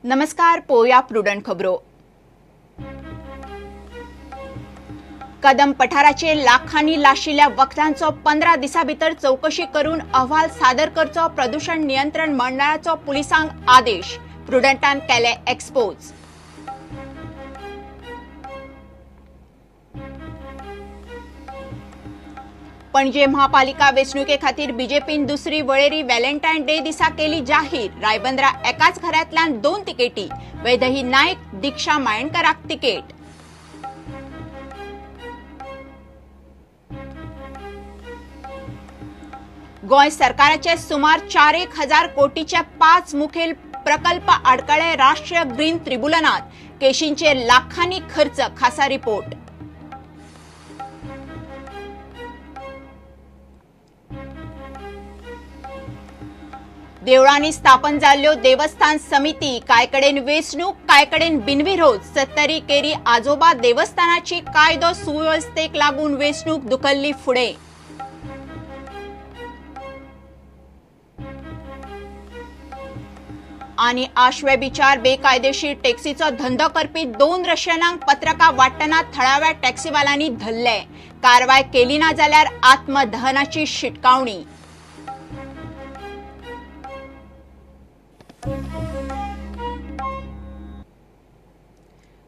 नमस्कार, पोया प्रुडंट खबरो. कदम पठाराचे लाखांनी लाशिल्ल्या वखदांचो 15 दिसां भितर चवकशी करून अहवाल सादर करचो प्रदूषण नियंत्रण मंडळाचो पुलिसांक आदेश. प्रुडंटान केले एक्सपोज. पणजे महापालिका वेंचणुके खातीर बीजेपीन दुसरी वळेरी व्हॅलेंटायन डे दिसा केली जाहीर. रायबंदरा एकाच घरांतल्यान 2 तिकेटी, वैदही नायक, दीक्षा मायणकराक तिकेट. गोंय सरकाराचे सुमार 4,000 कोटीचे 5 मुखेल प्रकल्प आडकळे राष्ट्रीय ग्रीन ट्रिब्युनलांत. केशींचेर लाखांनी खर्च, खासा रिपोर्ट. देवळांनी स्थापन जाल्ल्यो देवस्थान समिती कांय कडेन वेंचणूक, कांय कडेन बिनविरोध. सत्तरी केरी आजोबा देवस्थानाची कायदो सुवेवस्थेक लागून वेंचणूक धुकल्ली फुडें. आनी आश्वे बिचार बेकायदेशीर टॅक्सीचो धंदो करपी 2 रशियनांक पत्रकां वांट्टना थळाव्या टॅक्सीवाल्यांनी धरले. कारवाय केली ना जाल्यार आत्मदहनाची शिटकावणी.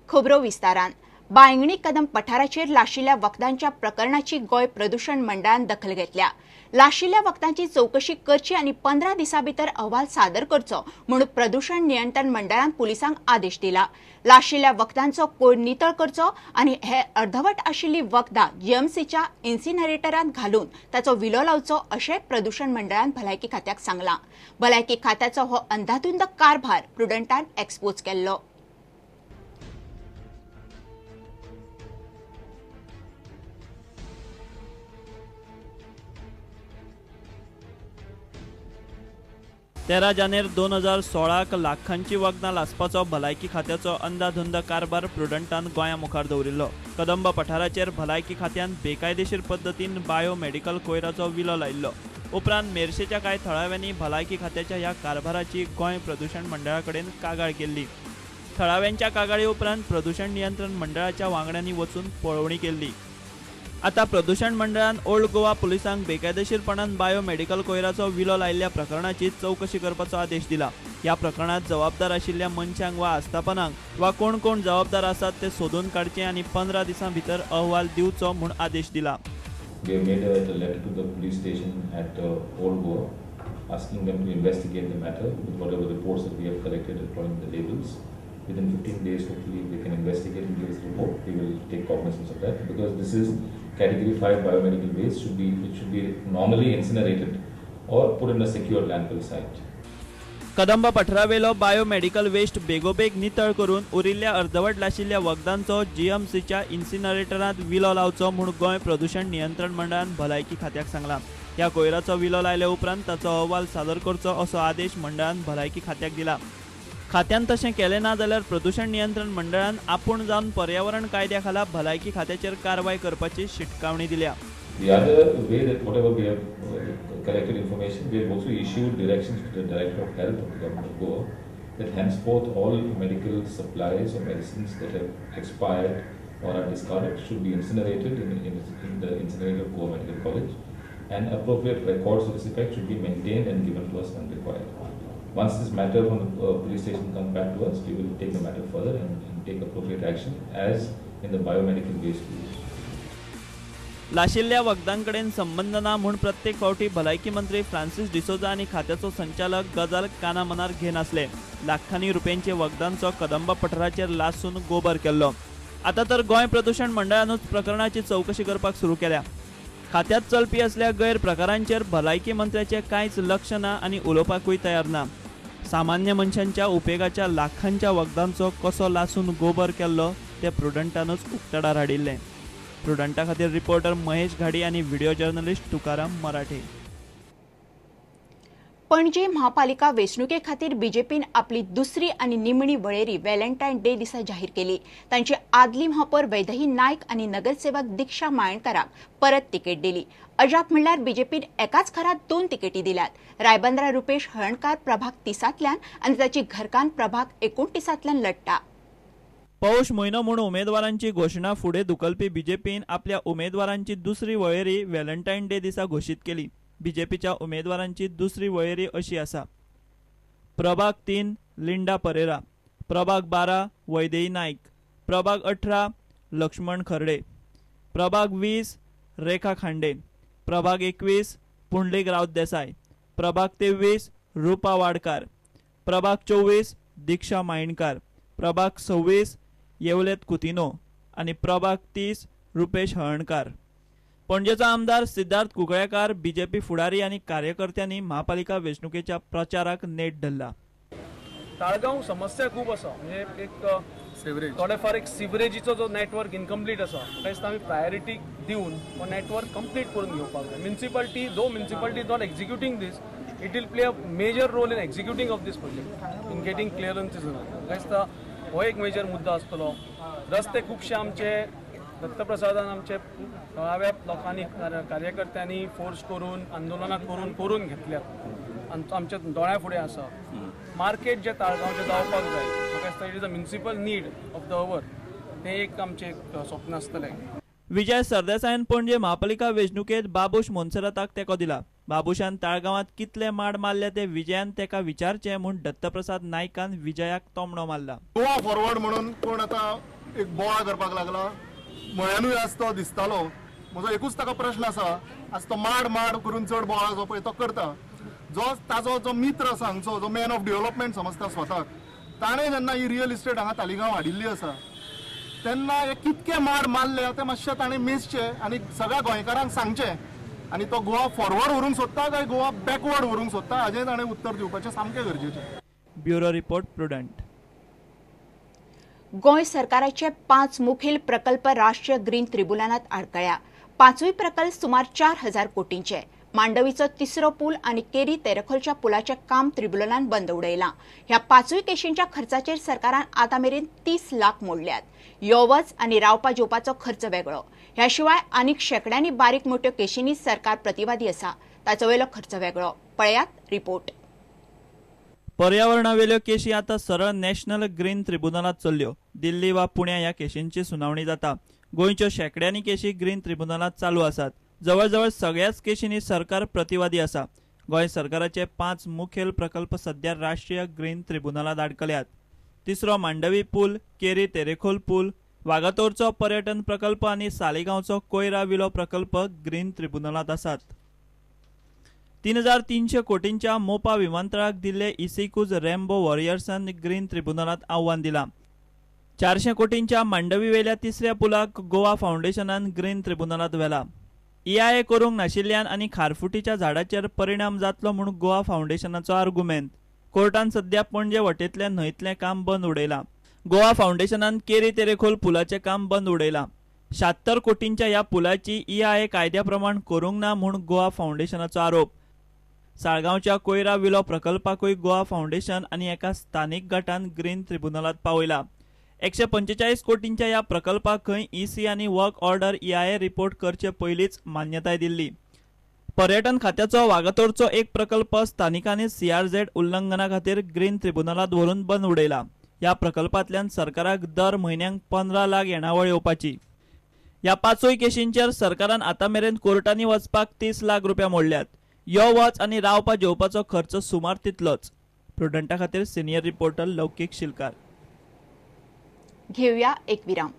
खबरो विस्तारान. बांयगणी कदम पठाराचेर लाशिल्ल्या वखदांच्या प्रकरणाची गोंय प्रदूषण मंडळान दखल घेतल्या. लाशिल्ल्या वखदांची चवकशी करची आनी 15 दिसां भितर अहवाल सादर करचो म्हूण प्रदूषण नियंत्रण मंडळान पुलिसांक आदेश दिला. लाशिल्ल्या वखदांचो कोयर नितळ करचो आनी हे अर्धवट आशिल्ली वखदां जीएमसीच्या इन्सिनरेटरांत घालून ताचो विलो लावचो अशें प्रदूषण मंडळान भलायकी खात्याक सांगलां. भलायकी खात्याचो हो अंधाधुंद कारभार प्रुडंटान एक्सपोज केल्लो. तेरा जानेर 2016 लाखांची वखदां लासपाचो भलायकी खात्याचो अंदाधुंद कारभार प्रुडंटान गोंया मुखार दवरिल्लो. कदंब पठाराचेर भलायकी खात्यान बेकायदेशीर पद्दतीन बायोमेडिकल कोयराचो विलो लायिल्लो. उपरांत मेरशेच्या कांय थळाव्यांनी भलायकी खात्याच्या ह्या कारभाराची गोंय प्रदूषण मंडळा कडेन कागाळ केल्ली. थळाव्यांच्या कागाळी उपरांत प्रदूषण नियंत्रण मंडळाच्या वांगड्यांनी वचून पळोवणी केल्ली. आता प्रदूषण मंडळान ओल्ड गोवा पुलिसांक बेकायदेशीरपणान बायोमेडिकल कोयराचो विलो लायिल्ल्या प्रकरणाची चवकशी करपाचो आदेश दिला. ह्या प्रकरणात जबाबदार आशिल्ल्या मनशांक वा आस्थापनांक वा कोण कोण जबाबदार आसात ते सोदून काडचे आनी 15 दिसां भितर अहवाल दिवचो म्हूण आदेश दिला. We have made a letter to the police station at Old Goa asking them to investigate the matter with whatever reports that we have collected according to the labels. Within 15 days, hopefully, they can investigate and give us a report. We will take cognizance of that because this is Category 5 biomedical waste. It should be normally incinerated or put in a secure landfill site. Kadamba पठारावेलो biomedical waste बेगोबेग नितळ करून उरिल्ल्या अर्दवट लाशिल्ल्या वखदांचो जीएमसीच्या इन्सिनरेटरांत विलो लावचो म्हूण गोंय प्रदूषण नियंत्रण मंडळान भलायकी खात्याक सांगलां. ह्या कोयराचो विलो लायले उपरांत ताचो अहवाल सादर करचो असो आदेश मंडळान भलायकी खात्याक दिला. खात्यान तशें केलें ना जाल्यार प्रदूषण नियंत्रण मंडळान आपूण जावन पर्यावरण कायद्या खाला भलायकी खात्याचेर कारवाय करपाची शिटकावणी दिल्या. The other way that whatever we have collected information, we have also issued directions to the Director of Health of the Government of Goa that henceforth all medical supplies or medicines that have expired or are discarded should be incinerated in the incinerator of Goa Medical College, and appropriate records of this effect should be maintained and given to us when required. Once this matter from the police station comes back to us, we will take the matter further and take appropriate action as in the biomedical waste use. लाशिल्ल्या वखदांकडेन संबंद ना म्हूण प्रत्येक फावटी भलायकी मंत्री Francis D'Souza आनी खात्याचो संचालक गजाल काना मनार घेनासले. लाखांनी रुपयांचे वखदांचो कदंबा पठाराचेर लासून गोबर केल्लो. आतां तर गोंय प्रदूषण मंडळानूच प्रकरणाची चवकशी करपाक सुरू केल्या. खात्यात चलपी असल्या गैरप्रकारांचेर भलायकी मंत्र्याचें कांयच लक्ष ना आनी उलोवपाकूय तयार ना. सामान्य मनशांच्या उपेगाच्या लाखांच्या वखदांचो कसो लासून गोबर केल्लो ते प्रुडंटानूच उक्ताडार हाडिल्लें. प्रुडंटा खातीर रिपोर्टर महेश घाडी आनी व्हिडिओ जर्नलिस्ट तुकाराम मराठे. पणजे महापालिका वेंचणुके खातीर बीजेपीन आपली दुसरी आनी निमणी वळेरी व्हॅलेंटायन डे दिसा जाहीर केली. तांची आदली महापौर वैदही नायक आनी नगरसेवक दीक्षा मायणकाराक परत तिकेट दिली. अजाप म्हणल्यार बीजेपीन एकाच घरात 2 तिकेटी दिल्यात. रायबंदरा रुपेश हळणकार प्रभाग 30तल्यान आनी ताची घरकान्न प्रभाग 29तल्यान लढटा. पौष म्हयनो म्हूण उमेदवारांची घोशणा फुडें धुकलपी बीजेपीन आपल्या उमेदवारांची दुसरी वळेरी व्हॅलेंटायन डे दिसा घोशीत केली. बीजेपीच्या उमेदवारांची दुसरी वळेरी अशी आसा. प्रभाग 3 लिंडा परेरा, प्रभाग 12 वैदेही नायक, प्रभाग 18 लक्ष्मण खर्डे, प्रभाग 20 रेखा खांडे, प्रभाग 21 पुंडलीक राऊत देसाय, प्रभाग 23 रुपा वाडकार, प्रभाग 24 दीक्षा मायणकार, प्रभाग 26 येवलेत कुतिनो आनी प्रभाग 30 रुपेश हळणकार. पणजेचो आमदार सिद्धार्थ कुंकळ्येकार बीजेपी फुडारी आनी कार्यकर्त्यांनी महापालिका वेंचणुकेच्या प्रचाराक नेट धरला. ताळगांव समस्या खूब आसा, म्हणजे एक थोडेफार एक सिवरेजीचो जो नेटवर्क इनकम्प्लीट आसा, म्हाका आमी प्रायोरिटी दिवन हो नेटवर्क कंप्लीट करून घेवपाक जाय. Municipality though municipality is not executing this, it will play a major role in executing of this project in getting clearances. म्हाका दिसता हो एक मेजर मुद्दो आसतलो. रस्ते खुबशे आमचे दत्तप्रसादान आमचे थळाव्या लोकांनी कार्यकर्त्यांनी फोर्स करून आंदोलनां करून करून घेतल्यात आनी आमच्या दोळ्या फुडें आसा. मार्केट जे ताळगांवचें जावपाक जाय, म्हाका दिसता it is a municipal need of the hour, तें एक आमचें एक स्वप्न आसतलें. विजय सरदेसायान पणजे महापालिका वेंचणुकेंत बाबूश मोन्सेराताक तेंको दिला. बाबूशान ताळगांवांत कितले माड मारले ते विजयान तेका विचारचें म्हूण दत्तप्रसाद नायकान विजयाक तोमणो मारला. गोवा फॉरवर्ड म्हणून कोण आतां एक बोवाळ करपाक लागला, मळ्यानूय आज तो दिसतालो. म्हजो एकूच ताका प्रश्न आसा, आज तो माड माड करून चड बोवाळ जो पळय तो करता, जो ताजो जो मित्र आसा हांगचो, जो मॅन ऑफ डेव्हलपमेंट समजता स्वताक, ताणें जेन्ना ही रियल इस्टेट हांगा तालिगांव हाडिल्ली आसा तेन्ना हे कितके माड मारले ते मातशें ताणें मेजचे आनी सगळ्या गोंयकारांक सांगचें. आनी तो गोवा फॉरवर्ड व्हरूंक सोदता काय गोवा बॅकवर्ड व्हरूंक सोदता हाजें ताणें उत्तर दिवपाचें सामकें गरजेचें. Bureau report, Prudent. Goa सरकाराचे 5 मुखेल प्रकल्प राष्ट्रीय ग्रीन ट्रिब्युनलांत आडकळ्या. 5ूय प्रकल्प सुमार 4000 कोटींचे. मांडवीचो तिसरो पूल आनी केरी तेरेखोलच्या पुलाचें काम ट्रिब्युनलान बंद उडयलां. ह्या 5ूय केशींच्या खर्चाचेर सरकारान आतां मेरेन 30 लाख मोडल्यात. यो वच आनी रावपा जेवपाचो खर्च वेगळो. ह्या शिवाय आनीक शेंकड्यांनी बारीक मोट्यो केशींनी सरकार प्रतिवादी आसा, ताचो वयलो खर्च वेगळो. पळयात रिपोर्ट. पर्यावरणावेल्यो केशी आतां सरळ नॅशनल ग्रीन ट्रिब्युनलांत चल्ल्यो. दिल्ली वा पुण्या ह्या केशींची सुनावणी जाता. गोंयच्यो शेंकड्यांनी केशी ग्रीन ट्रिब्युनलांत चालू आसात. जवळजवळ सगळ्याच केशींनी सरकार प्रतिवादी आसा. गोंय सरकाराचे 5 मुखेल प्रकल्प सध्या राष्ट्रीय ग्रीन ट्रिब्युनलांत आडकल्यात. तिसरो मांडवी पूल, केरी तेरेखोल पूल, वागातोरचो पर्यटन प्रकल्प आनी सालिगांवचो कोयरा विलो प्रकल्प ग्रीन ट्रिब्युनलांत आसात. 3300 कोटींच्या मोपा विमानतळाक दिल्ले इसिकूज रॅम्बो वॉरियर्सान ग्रीन ट्रिब्युनलांत आव्हान दिलां. 400 कोटींच्या मांडवीवेल्या तिसऱ्या पुलाक गोवा फावंडेशनान ग्रीन ट्रिब्युनलांत व्हेला. EIA करूंक नाशिल्ल्यान आनी खारफुटीच्या झाडाचेर परिणाम जातलो म्हूण गोवा फावंडेशनाचो आर्गुमेंत. कोर्टान सध्या पणजे वटेंतलें न्हंयतलें काम बंद उडयलां. गोवा फावंडेशनान केरी तेरेखोल पुलाचें काम बंद उडयलां. 76 कोटींच्या ह्या पुलाची EIA कायद्या प्रमाण करूंक ना म्हूण गोवा फावंडेशनाचो आरोप. साळगांवच्या कोयरा विलो प्रकल्पाकूय गोवा फावंडेशन आनी एका स्थानीक गटान ग्रीन ट्रिब्युनलांत पावयला. 145 कोटींच्या ह्या प्रकल्पाक खंय EC आनी वर्क ऑर्डर EIA report करचे पयलींच मान्यताय दिल्ली. पर्यटन खात्याचो वागातोरचो एक प्रकल्प स्थानिकांनी CRZ उल्लंघना खातीर ग्रीन ट्रिब्युनलांत व्हरून बंद उडयला. ह्या प्रकल्पांतल्यान सरकाराक दर म्हयन्याक 15 लाख येणावळ येवपाची. ह्या 5ूय केशींचेर सरकारान आतां मेरेन कोर्टांनी वचपाक 30 लाख रुपया मोडल्यात. यो वच आनी रावपा जेवपाचो खर्च सुमार तितलोच. प्रुडंटा खातीर सिनियर रिपोर्टर लौकीक शिलकार. घेऊया एक विराम.